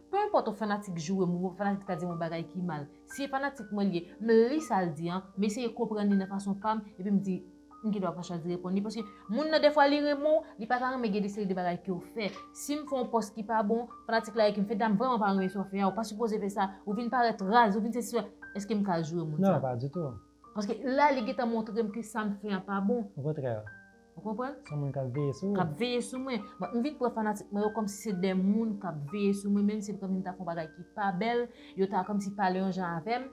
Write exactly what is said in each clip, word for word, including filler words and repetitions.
Pe enpòt yon fanatik joure m, ou yon fanatik ta di m yon bagay ki mal. Si e fanatik mwen li ye, m li sa l di an, m eseye konprann li nan fason pa m, epi m di, m gen dwa pa chwazi reponn li. Paske moun nan dèfwa li renmen w, li pa ta renmen gen de seri de bagay ke w fè. Si m fè yon pòs ki pa bon, fanatik la e ki m fè, "Dam, vrèman pa renmen sa w fè a, ou pa sipoze fè sa, ou vin parèt raz, ou vin sesi, sela." Èske m ka joure moun sa? Non, pa ditou. Paske la, li gentan montre m ke sa m fè an pa bon. Okontrè. Ou konprann? Se yon moun k ap veye sou ou. K ap veye sou mwen. Mwen, m vin pran fanatik mwen yo kòmsi se de moun k ap veye sou mwen, menm si kòmsi m ta fè yon bagay ki pa bèl, yo ta kòmsi pale yon jan avè m,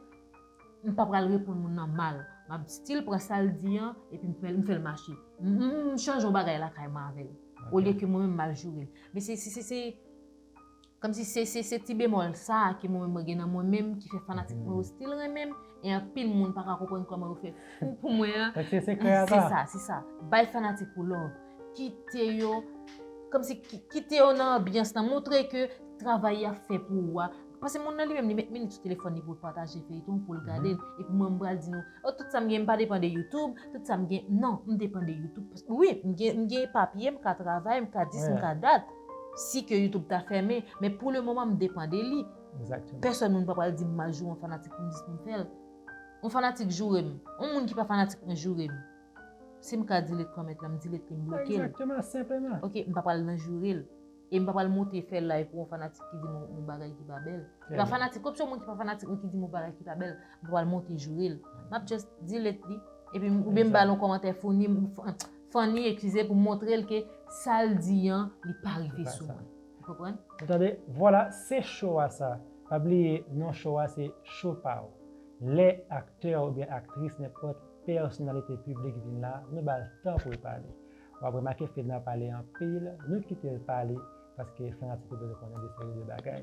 m pa pral reponn moun nan mal. M ap still pran sa l di an, epi m fè l, m fè l mache. M, m, m chanje yon bagay lakay mwen avè l. Olye ke mwen menm m al joure l. Men se, se, se, se, kòmsi se, se, se ti bemòl sa a ke mwen menm mwen gen nan mwen menm ki fè fanatik mwen yo still renmen m, e anpil moun pa ka konprann kòman yo fè fou pou mwen an. Donk se sekrè a se sa. Se sa, se sa. Bay fanatik ou love. Kite yo, kòmsi ki- kite yo nan anbyans lan. Montre ke travay y ap fè pou ou a. Paske moun nan li menm, li met minit sou telefòn li pou l pataje feyton, pou l gade l. Epi mwen, m pral di nou, oh, tout sa m gen, m pa depann de YouTube, tout sa m gen, non, m depann de YouTube. Paske, wi, m gen, m gen papye, m ka travay, m ka dis, m ka dat. Si ke YouTube ta fèmen, men pou le moman, m depann de li. Pèsòn moun pa pral di m m al joure yon fanatik pou m dis pou m fè l. Yon fanatik joure m. Yon moun ki pa fanatik mwen joure m. Si m ka delete kòmèt la, m delete li, m bloke l. Egzakteman, senpleman. Ok, m pa pral nan joure l. E m pa pral monte fè live pou yon fanatik ki di m yon, yon bagay ki pa bèl. E pa fanatik, kòmsi yon moun ki pa fanatik mwen ki di m yon bagay ki pa bèl, m pa pral monte joure l. M ap just delete li. Epi m- oubyen m ba l yon kòmantè funny, funny, eskize, pou m montre l ke sa l di an, li pa rive sou mwen. Ou konprann? Ou tande? Vwala, se cho a sa. Pa bliye, non cho a se Cho pa w. Lè aktè oubyen aktris, nenpòt pèsonalite piblik vin la, nou ba l tan pou l pale. W ap remake Fedna pale anpil, nou kite l pale, paske fanatik yo bezwen konnen de seri de bagay.